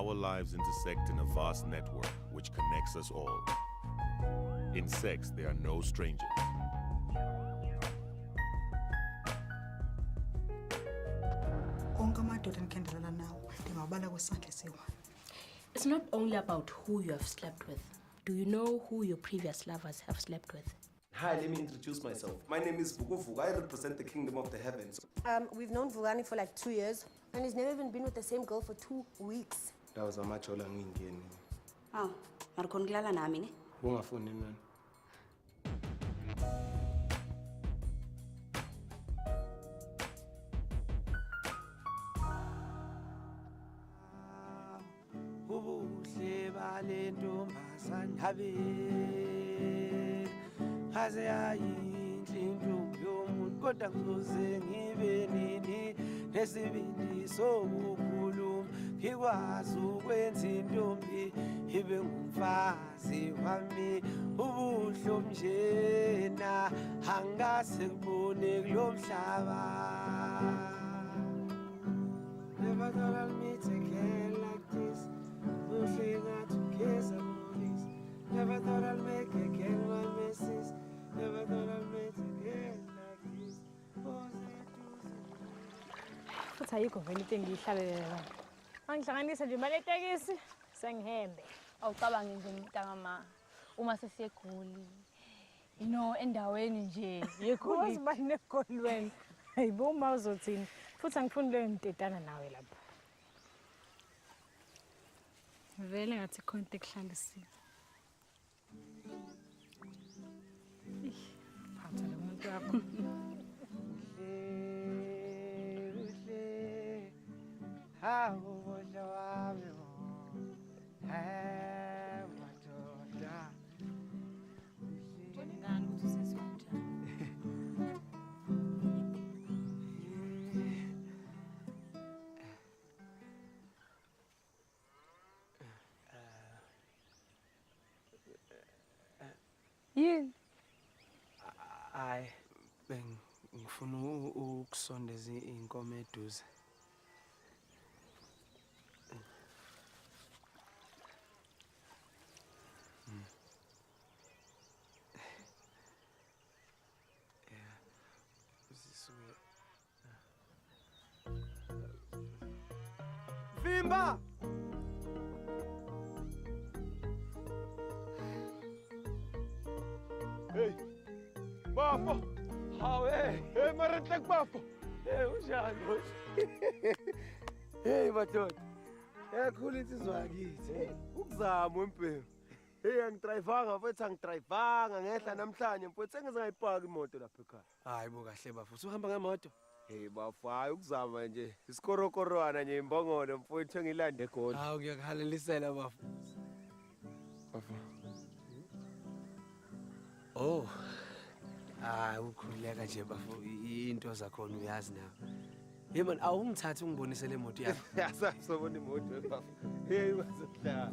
Our lives intersect in a vast network which connects us all. In sex, there are no strangers. Onke amadoda endikhe ndalala nawo ndingawabala kwisandla esiyi-one. It's not only about who you have slept with. Do you know who your previous lovers have slept with? Hi, let me introduce myself. My name is Vukuvuku. I represent the kingdom of the heavens. We've known Vugani for like 2 years, and he's never even been with the same girl for 2 weeks. Ndawo zamajola ngingeni. Awu, mara khona ukulala nami ne? Ungafuni mina. Ubuhle bale ntombazane habe aze yayinhle intombi yomuntu kodwa ngizoze ngibe nini nesibindi sokukhuluma ngikwazi ukwenza intombi ibe ngumfazi wami ubuhle obunjena angase kubone kulo mhlaba. Never thought I'd meet a girl like this. Muhle ngathi ugeza ngobisi. Never thought I'd make a girl my missus. Never thought I'd meet a girl like this. Oze duze. Futhi ayikho vele into engiyihlalele la. Angihlanganise nje imali yetekisi, sengihembe. Awucabange nje mntakama uma sesiye eGoli. Endaweni nje yeGoli. Uzibani neGoli wena. Hayibo, uma uzothini? Futhi angifuni leyo ntetana nawe lapha. Vele ngathi khona into ekuhlalisile. Ih, phatha lo muntu wakho. Uhle, uhle, hawu bohle wami bo. He, madoda. Ngani ukuthi usizwe kanjani? Yini? Hayi, bengifuna ukusondeza inkomo eduze. Yeah. Zisuke. Vimba! Hey, bafo. Hawu hey. Hey, Marantlek bafo. Hey, unjani boss? Hey madoda. Yakhula insizwa yakithi. Hey. Ukuzama wempilo. Hey, angidrayivanga mfethu, angidrayivanga ngehla namhlanje mfethu, sengize ngayipaka imoto lapha ekhaya. Hayi bo, kahle bafo. Usuhamba ngemoto? Hey bafo, hayi, ukuzama nje. Isikorokorwana nje, imbongolo mfethu, engilande eGoli. Hawu, ngiyakuhalalisela bafo. Bafo. Oh. Hayi, ukhululeka nje bafo, into zakhona uyazi nawe. Hey man, awungithathe ungibonise le moto yakho. Asasobona imoto bafo. Hey, bazodlala.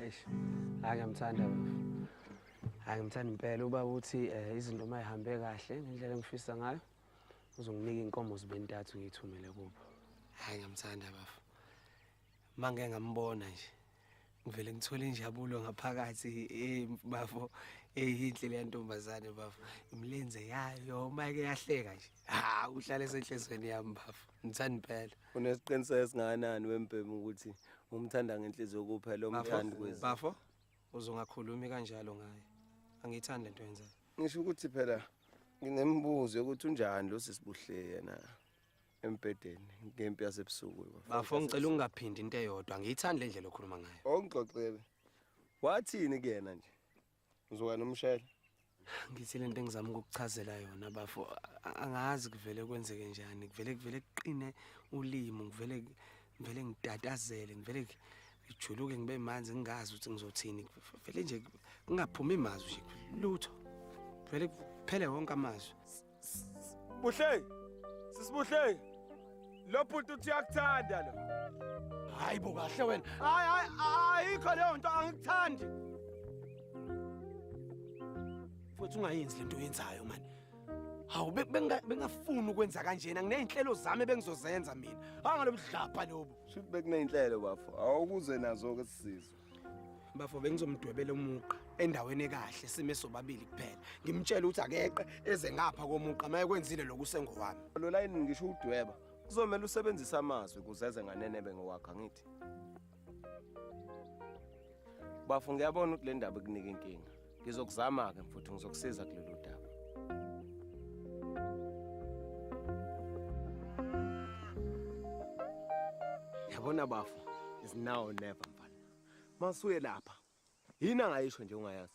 Eish. Hayi, ngiyamthanda bafo. Hayi, ngimthanda impela ubaba uthi izinto mayihambe kahle ngendlela engifisa ngayo uzonginika inkomo zibe ntathu ngiyithumele kubo. Hayi, ngiyamthanda bafo. Mangeke ngambona nje. Ngivele ngithole injabulo ngaphakathi bafo, eyinhle le ntombazane bafo. Imilenze yayo mayike yahleka nje. Ha, uhlale esenhlizweni yami bafo. Ngithanda impela. Unesiqiniseko esingakanani wembhemu ukuthi umthanda ngenhliziyo kuphela umthandi kwezi? Bafo, uzongakhulumi kanjalo ngaye. Angiyithandi lento yenzayo. Ngisho ukuthi phela nginemibuzo yokuthi unjani lo sisibuhle yena embhedeni ngempi yasebusuku bafo. Bafo, ngicela ungaphindi into eyodwa. Angiyithandi le ndlela okhuluma ngayo. Ongixoxele. Wathini kuyena nje? Uzoka nomshela. Ngithi lento engizama ukukuchazela yona bafo, angazi kuvele kwenzeke njani, kuvele kuqine ulimi, ngivele ngitatazele, ngivele ngijuluke ngibe manzi ngingazi ukuthi ngizothini. Vele nje kungaphumi imazwi nje, lutho. Vele kuphele wonke amazwi. Buhle! Sisibuhle! Lo bhuti uthi uyakuthanda lo. Hayi bo, kahle wena. Hayi hayi, ayikho leyo nto, angikuthandi. Futhi ungayenzi lento oyenzayo man. Hawu bengafuni ukwenza kanjena, nginey'nhlelo zami ebengizozenza mina. Angalobu dlapha lobu. Shuthi bekuney'nhlelo bafo, awukuze nazo-ke sisizwe. Bafo bengizomdwebela umugqa endaweni ekahle sime sobabili kuphela. Ngimtshele ukuthi akeqe eze ngapha komugqa maye kwenzile lokhu sengowami. Lo layini ngisho udweba, kuzomele usebenzise amazwi ukuze eze nganenebe ngowakho angithi. Bafo ngiyabona ukuthi le ndaba ikunika inkinga. Ngizokuzama-ke mfuthu, ngizokusiza kulolu daba. Yabona bafo, is now or never mfana. Masuye lapha. Yini angayisho nje ungayazi?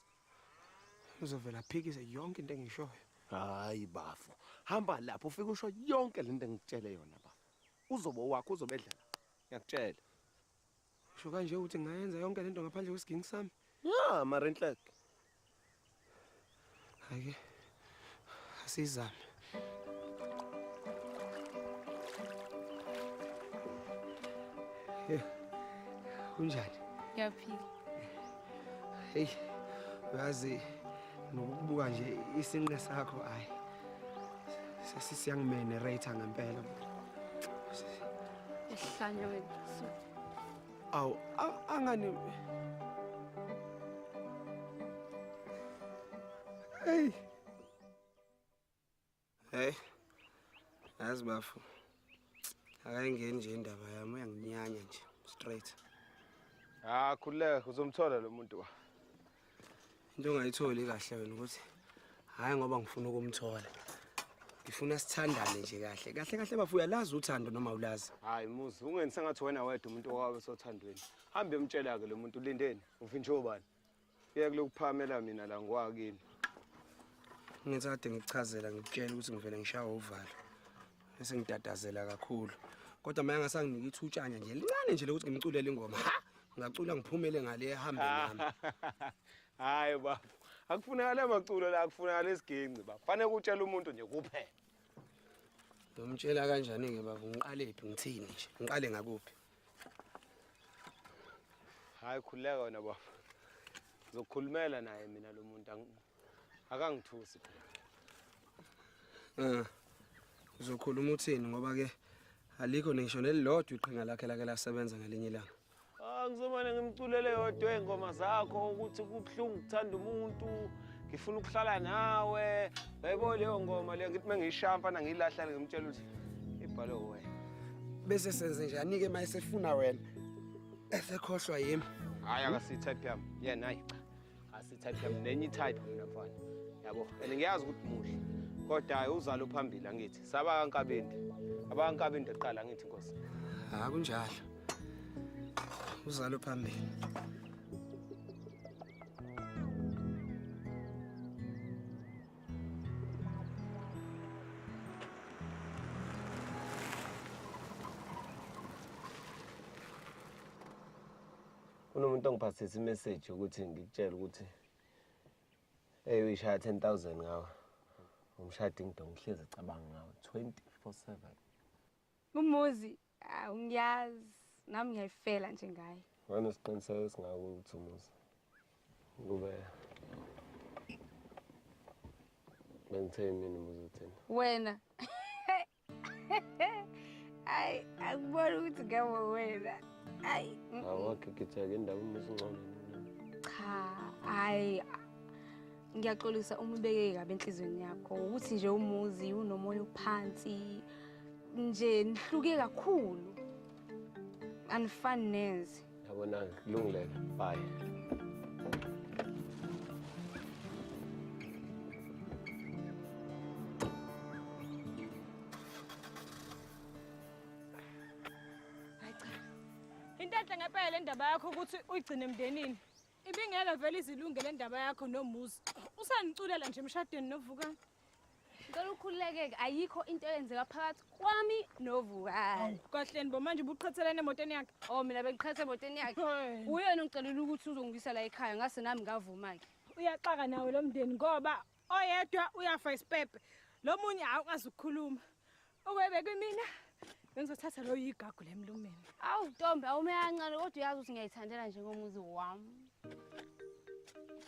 Uzovela aphikise yonke into engishoyo. Hayi bafo, hamba lapho ufike usho yonke lento engikutshele yona bafo. Uzobe wakho uzobedlala. Ngiyakutshela. Usho kanje ukuthi ngingayenza yonke lento ngaphandle kwesigingi sami? Ya, mara inhleke. Hayi ke. Asizame. Hey. Kunjani? Ngiyaphila. Hey, uyazi nokubuka nje isinqe sakho hayi. Sesiyangimenerate ngempela. Uhlanya wena. Awu, angani. Hey. Hey. Yazi bafo. Akayingeni nje indaba yami, uyanginyanya nje straight. Ah, khululeka uzomthola lo muntu wa. Into ongayitholi kahle wena ukuthi hayi ngoba ngifuna ukumthola. Ngifuna sithandane nje kahle. Kahle kahle bafo uyalazi uthando noma awulazi. Hayi Muzi, ungenzi sengathi wena wedwa umuntu owabe sothandweni. Hambe umtshela ke lo muntu ulindeni, uvinje ubani. Yeke lokuphamela mina la ngwakini. Ngithi kade ngikuchazela ngikutshela ukuthi ngivele ngishawa uvalo. Bese ngitatazela kakhulu. Kodwa manje ngasanginike ithutshanya nje lincane nje lokuthi ngimculele ingoma. Ha! Ngacula ngiphumele ngale ehambe nami. Hayi bafo, akufunakala amaculo la, akufunakala isiginci bafo. Fanele ukutshela umuntu nje kuphela. Ngomtshela kanjani ke bafo, ngiqale phi ngithini nje? Ngiqale ngakuphi? Hayi khululeka wena bafo. Ngizokhulumela naye mina lo muntu akangithusi phela. Uzokhuluma uthini ngoba ke alikho ngisho nelilodwa iqhinga lakhe lake lasebenza ngelinye ilanga. Ngizomane ngimculele yodwa iy'ngoma zakho ukuthi kubuhlungu ukuthanda umuntu, ngifuna ukuhlala nawe. Yayibona leyo ngoma leyo ngithi mengiyishaya mfana ngiyilahla ngimtshela ukuthi ibhalwe wena. Bese senze njani-ke uma esefuna wena? Esekhohlwa yimi. Hhayi akasiyi-type yami. Yena hayi cha. Asiyi-type yami nenye i-type mina mfana. Yabo, and ngiyazi ukuthi muhle. Kodwa hhayi uzalo phambili angithi. Saba kaNkabinde. AbakaNkabinde kuqala angithi Nkosi. Ha kunjalo. Uzalo phambili. Kunomuntu ongiphathisa imessage ukuthi ngikutshele ukuthi hey uyishaya 10,000 ngawe. Umshadi ngidongihleze cabanga ngawe 24/7. Umuzi, ngiyazi nami ngiyayifela nje ngaye. Wena siqiniseko singako ukuthi umuzi. Kube bengithe mina umuzi uthini? Wena. Ay, akubona ukuthi ngawe wena. Ay. Awakigijeka indaba umuzi ngcono. Cha, hayi. Ngiyaxolisa uma ubeke kabi enhlizweni yakho ukuthi nje umuzi unomoya ophansi nje nihluke kakhulu. Anifani neze. Yabona kulungile. Bye. Hayi cha. Into enhle ngempela indaba yakho ukuthi uyigcine emndenini. Ibingeke vele izilungele indaba yakho nomuzi. Usaniculela nje emshadweni noVukani. Ngicela ukhululeke, ayikho into eyenzeka phakathi kwami noVukani. Kahleni bo manje ubuqhathelene emotweni yakhe. Oh mina bengiqhathe emotweni yakhe. Uyena ongicelile ukuthi uzongibuyisa la ekhaya ngase nami ngavuma ke. Uyaxaka nawe lo mndeni ngoba oyedwa uyafa isipepe. Lo munye awukwazi ukukhuluma. Ukube kumina bengizothatha lo yigagu lemlumeni. Awu ntombi awume kancane kodwa uyazi ukuthi ngiyayithandela nje ngomuzi wami.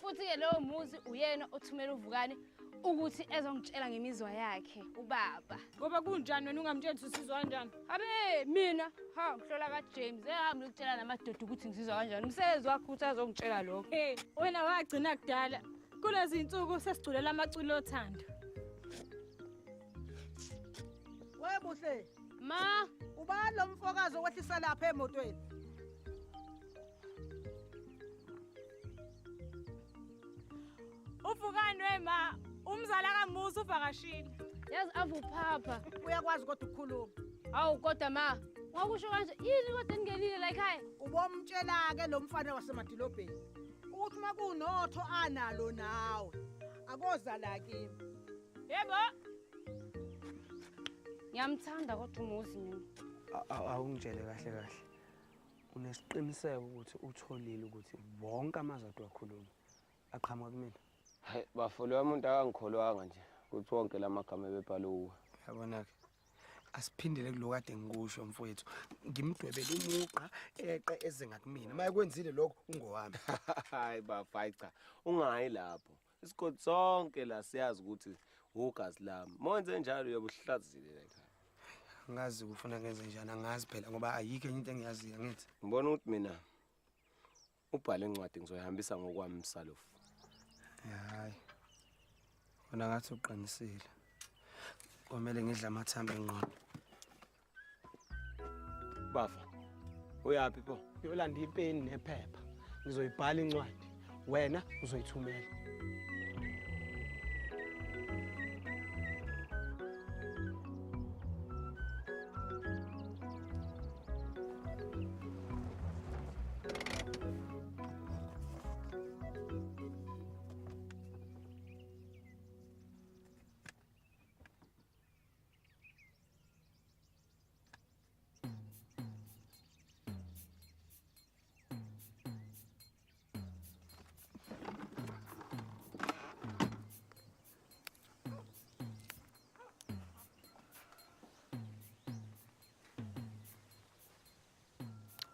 Futhi-ke lowo Muzi uyena othumela uVukani ukuthi ezongitshela ngemizwa yakhe ubaba. Ngoba kunjani wena ungamtsheli ukuthi usizwa kanjani? Habe mina ha ngihlola kaJames ehambe ukutshela namadoda ukuthi ngizizwa kanjani. Umsebenzi wakhe ukuthi azongitshela lokho. Hey, wena wagcina kudala. Kulezi insuku sesiculela amaculo othando. Webuhle. Ma, ubani lo mfokazi owehlisa lapha emotweni? Uvukani wema, umzala kaMuzi uvakashile. Yazi avuphapha. Uyakwazi kodwa ukukhuluma. Awu kodwa ma, wakusho kanje yini kodwa ningenile la ekhaya? Ubomtshela ke lo mfana wasemadolobheni ukuthi uma kunotho analo nawe akoza la kimi. Yebo. Ngiyamthanda kodwa uMuzi mina. Awungitshele kahle kahle. Unesiqiniseko ukuthi utholile ukuthi wonke amazwi awakhuluma aqhamuka kumina. Hayi bafo lo muntu akangikholwanga nje ukuthi wonke lamagama ebebhalwe uwe. Yabona ke. Asiphindele kuloko kade ngikusho mfowethu. Ngimdwebele umugqa eqe eze ngakumina. Maye kwenzile lokho ungowami. Hayi bafo hayi cha. Ungayi lapho. Isigodi sonke la siyazi ukuthi ugazi lami. Monze njalo uyobuhlazile la ekhaya. Angazi ufuna ngenze njani angazi phela ngoba ayikho enye into engiyaziyo ngithi. Ngibona ukuthi mina ubhale incwadi ngizoyihambisa ngokwami msalofu. Hayi. Wena ngathi uqinisile. Komele ngidla amathambo engqondo. Bafa. Uyaphi pho? Uyolanda ipeni nephepha. Ngizoyibhala incwadi. Wena uzoyithumela.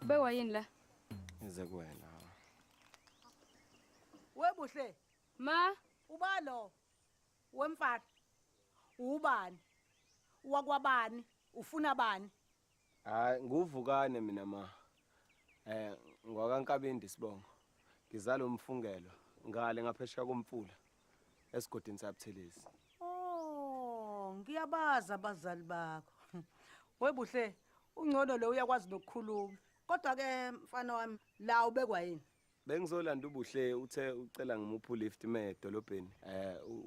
Ubekwa yini la? Ngize kuwena. Webuhle. Ma, ubalo wemfana. Ubani? Wakwabani? Ufuna bani? Hayi nguvukane mina ma. NgwakaNkabindi sibongo. Ngizala umfungelo ngale ngaphesheya komfula esigodini saButhelezi. Oh, ngiyabaza abazali bakho. Webuhle, ungcono lo uyakwazi nokukhuluma. Kodwa ke mfana wami la ubekwa yini? Bengizolanda uBuhle uthe ucela ngimuphe lift me edolobheni.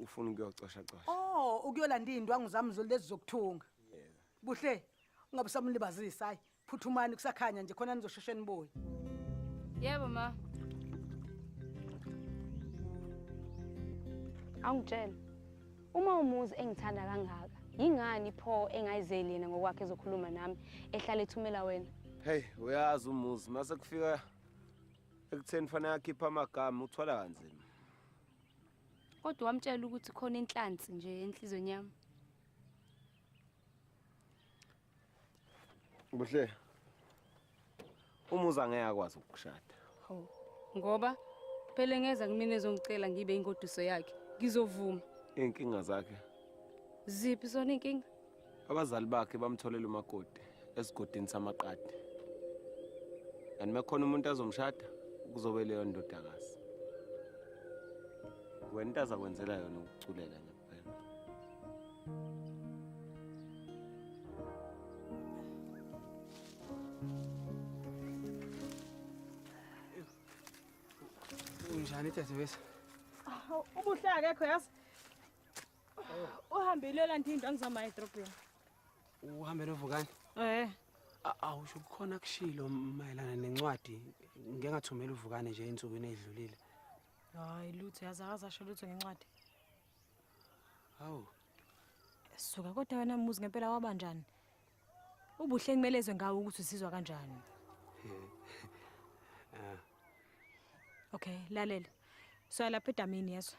Ufuna ukuyocosha cosha. Oh, ukuyolanda indwangu zami lezi zokuthunga. Yebo. Buhle, ungabe usamlibazisa hayi. Phuthumani kusakhanya nje khona nizosheshe nibuye. Yebo ma. Awungitshela. Uma uMuzi engithanda kangaka, yingani pho engayizeli yena ngokwakhe ezokhuluma nami ehlala ethumela wena? Hey, uyazi uMuzi mase kufika ekutheni fanele akhipha amagama uthwala kanzima. Kodwa wamtshela ukuthi khona inhlansi nje enhlizweni yami. Buhle. UMuzi angeke akwazi ukukushada. Hawu, ngoba phela ngeza kumina ezongicela ngibe ingoduso yakhe. Ngizovuma. Inkinga zakhe. Ziphi zona inkinga? Abazali bakhe bamtholela umakoti esigodini samaqadi. Kanti mekhona umuntu azomshada kuzobe leyo ndodakazi. Wena into azakwenzela yona ukuculela nje kuphela. Unjani dadewethu? Ubuhle akekho yazi. Uhambile uyolanda indwangu zama edrobheni. Uhambe noVukani? Awusho kukhona kushilo mayelana nencwadi ngeke ngathumela uVukani nje ensukwini edlulile. Hayi lutho yazi akazasho lutho ngencwadi. Hawu. Suka kodwa wena Muzi ngempela wabanjani? Ubuhle kumele ezwe ngawo ukuthi usizwa kanjani. Okay, lalela. So lapha edamini yezwa.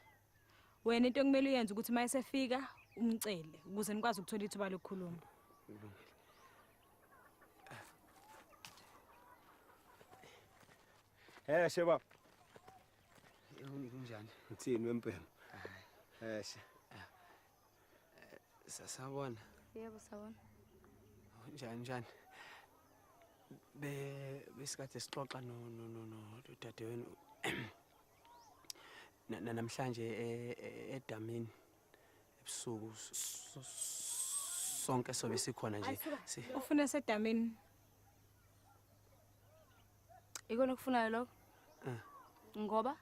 Wena into ekumele uyenze ukuthi mayesefika umcele ukuze nikwazi ukuthola ithuba lokukhuluma. Hey shebab. Kunjani? Uthini wempema? Eshe. Sasabona. Yebo, sawona. Njani njani? Besikade sixoxa no dadewenu. Namhlanje edamini ebusuku sonke sobe sikhona nje. Ufuna sedamini? Ikona okufunayo lokho? Ngoba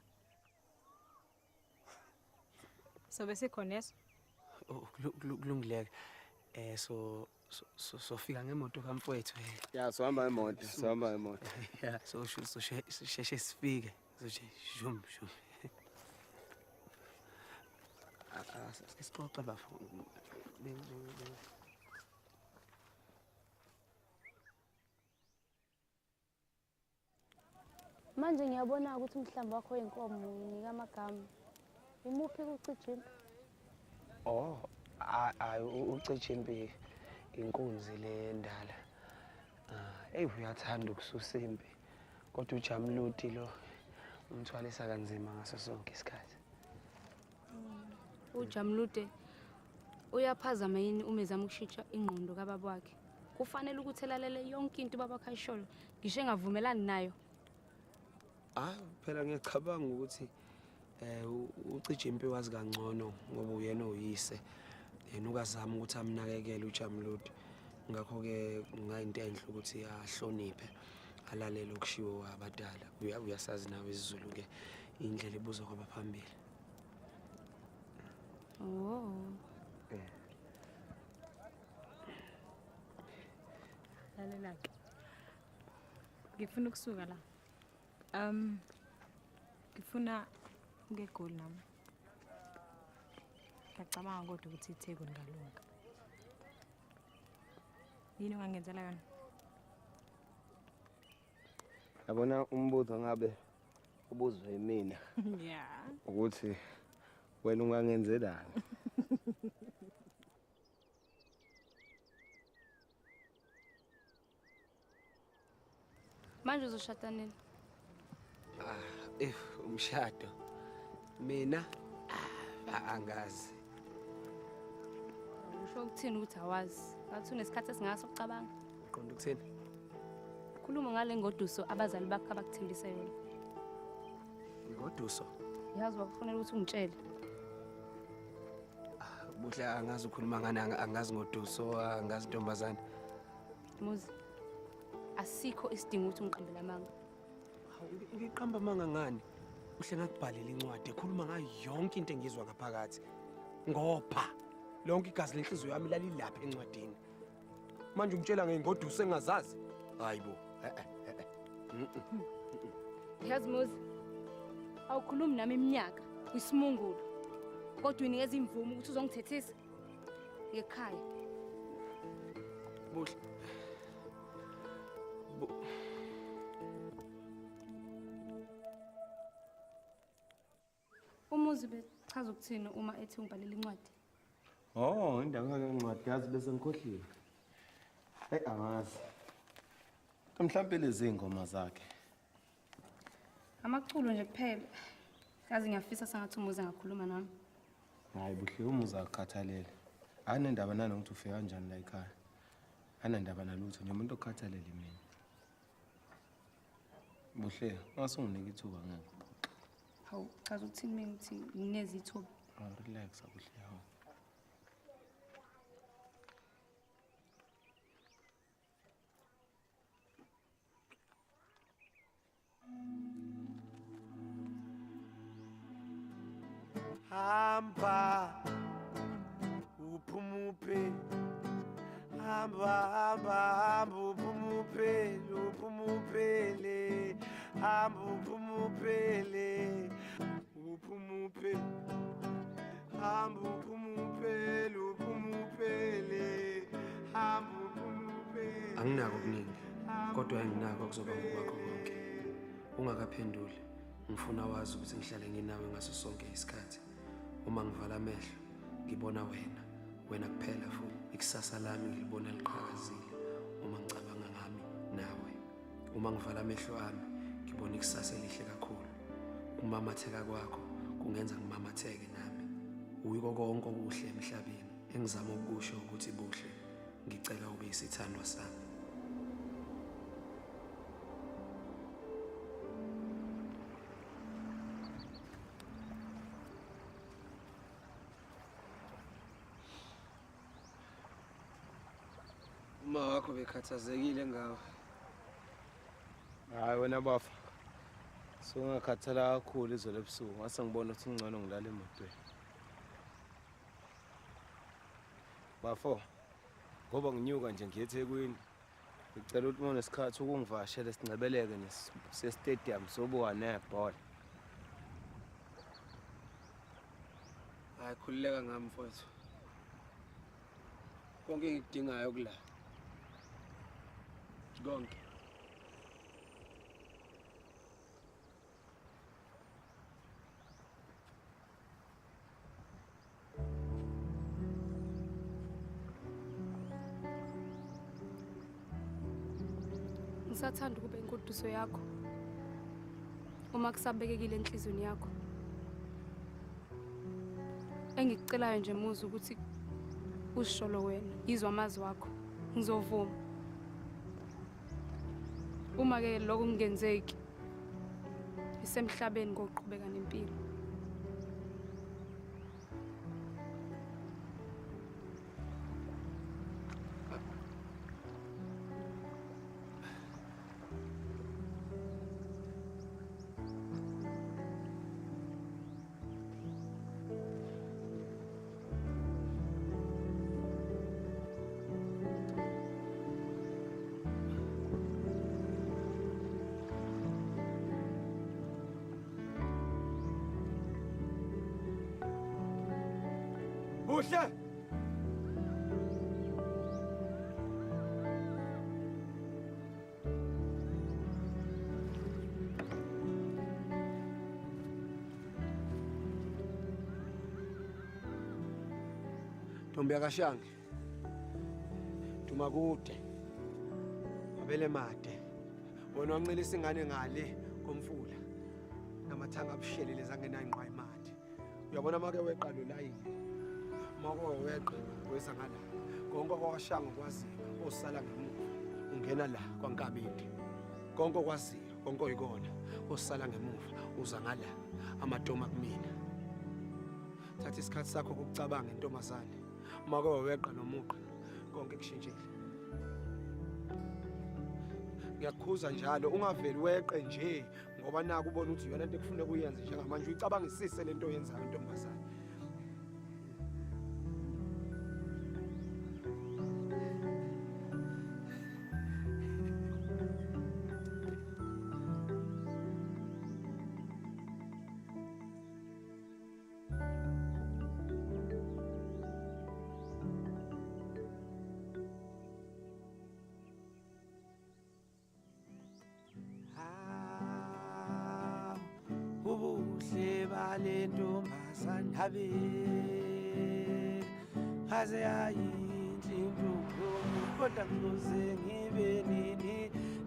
sobe sikhona yeso. Oh, kulungileke. So sofika ngemoto kamfowethu. Ya, sohamba ngemoto, sohamba ngemoto. Yeah, so sheshe sifike. So shum shum. Sixoxe bafo. Manje ngiyabona ukuthi umhlambi wakho wenkomo uyinika amagama. Imuphi uCijimpi? Oh, uCijimpi inkunzi le ndala. Ey uyathanda ukususa impi. Kodwa uJamludi lo umthwalisa kanzima ngaso sonke isikhathi. UJamlude uyaphazama yini uma ezama ukushintsha ingqondo kababa wakhe? Kufanele ukuthi elalele yonke into ubaba wakhe ayishoyo, ngisho engavumelani nayo. Ah, phela ngiyacabanga ukuthi uCijimpi wazi kangcono ngoba uyena oyise. Yena ukazama ukuthi amnakekele uJamludi. Ngakho-ke kungayinto enhle ukuthi ahloniphe, alalele okushiwo abadala. Uyasazi nawe isiZulu-ke indlela ebuzwa kwabaphambili. Oh. Lalela-ke. Ngifuna ukusuka la. Ngifuna ukuya eGoli nami. Ngiyacabanga kodwa ukuthi iTheku lingalunga. Yini ongangenzela yona? Yabona umbuzo ngabe ubuzwe yimina. Yeah. Ukuthi wena ungangenzelani? Manje uzoshada nini? If umshado mina angazi. Usho ukuthini ukuthi awazi? Ngathi unesikhathi esingaso ukucabanga. Uqonda ukuthini? Khuluma ngale ngoduso abazali bakho abakuthembise yona. Ngoduso? Yazi bakufonela ukuthi ungitshele. Buhle angazi ukhuluma ngani, angazi ngoduso, angazi ntombazane. Muzi, asikho isidingo ukuthi ungiqambele amanga. Ngiqamba amanga ngani? Uhle ngakubhalela incwadi ekhuluma ngayo yonke into engizwa ngaphakathi. Ngopha lonke igazi lenhliziyo yami lalilapha encwadini. Manje ungitshela ngengoduso engazazi? Hayibo. Yazi Muzi, awukhulumi nami iminyaka, uyisimungulu. Kodwa uyinikeza imvume ukuthi uzongithethisa ngekhaya. Buhle. Umuzi bechaza ukuthini uma ethi ungibhalela incwadi? Oh, indaba yencwadi yazi bese ngikhohliwe. Hey, angazi. Mhlawumbe lezi ingoma zakhe. Amaculo nje kuphela. Yazi ngiyafisa sengathi umuzi angakhuluma nami. Hayi Buhle, umuzi akukhathalele. Anendaba nanokuthi ufika kanjani la ekhaya. Anendaba nalutho nje umuntu okhathalele mina. Buhle, ungasunginike ithuba ngeke. Hawu, chaza ukuthini mina ukuthi ngineze ithuba? Oh, relax Buhle, hawu. Hamba uphumuphe, hamba hamba hamba uphumuphele, uphumuphele, hamba uphumuphele, uphumuphe, hamba uphumuphele, uphumuphele, hamba uphumuphele. Anginako okuningi, kodwa enginako kuzoba ngokwakho konke. Ungakaphenduli, ngifuna wazi ukuthi ngihlale nginawe ngaso sonke isikhathi. Uma ngivala amehlo, ngibona wena, wena kuphela futhi. Ikusasa lami ngilibona liqhakazile uma ngicabanga ngami nawe. Uma ngivala amehlo ami, ngibona ikusasa elihle kakhulu. Ukumamatheka kwakho kungenza ngimamatheke nami. Uyiko konke okuhle emhlabeni. Engizama ukusho ukuthi Buhle, ngicela ube isithandwa sami. Uma wakho bekhathazekile ngawe. Hayi wena bafa. Sungakhathala kakhulu izolo ebusuku. Ngase ngibona ukuthi ngcono ngilala emotweni. Bafo, ngoba nginyuka nje ngiye eThekwini. Ngicela ukuthi uma unesikhathi ukungivakashele sincebeleke nese-stadium sobuka nebhola. Hayi khululeka ngami mfowethu. Konke engikudingayo kula. Konke. Ngisathanda ukuba ingoduso yakho. Uma kusabekekile enhliziyweni yakho. Engikucelayo nje Muzi ukuthi usisholo wena, yizwa amazwi akho. Ngizovuma. Uma ke lokho kungenzeki, isemhlabeni ngokuqhubeka nempilo. Buhle! Ntombi yakashange. Dumakude. Mabele made. Wena wancelisa ingane ngale komfula. Namathanga abushelele zangenangqwa imali. Uyabona make weqa lo layini. Mako weqa weza ngala. Konke kwakashanga kwaziyo osala ngemuva. Ungena la kwaNkabinde. Konke kwaziyo, konke oyikona osala ngemuva uza ngala. Amatoma kumina. Thatha isikhathi sakho ukucabanga intombazane. Mako weqa nomuqa konke kushintshile. Ngiyakukhuza njalo ungaveli weqe nje ngoba naku ubona ukuthi iyona into ekufuneka uyenze njengamanje uyicabangisise lento oyenzayo intombazane. Ubuhle bale ntombazane habe aze ayinhle intombi kodwa ngizoze ngibe nini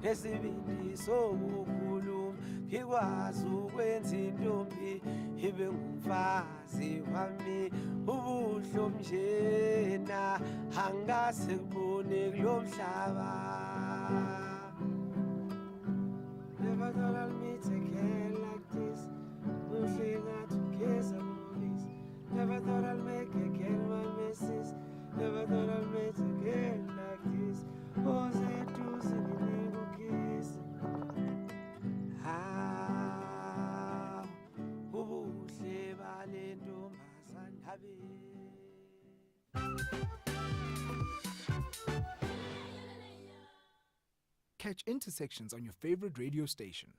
nesibindi sokukhuluma ngikwazi ukwenza intombi ibe ngumfazi wami. Ubuhle obunjena angase kubone kulo mhlaba. Never thought I'd meet a girl like this. Never thought I'd make a girl my missus. Never thought I'd meet a girl like this. Oh, ah, ubuhle bale ntombazane habe. Catch Intersections on your favorite radio station.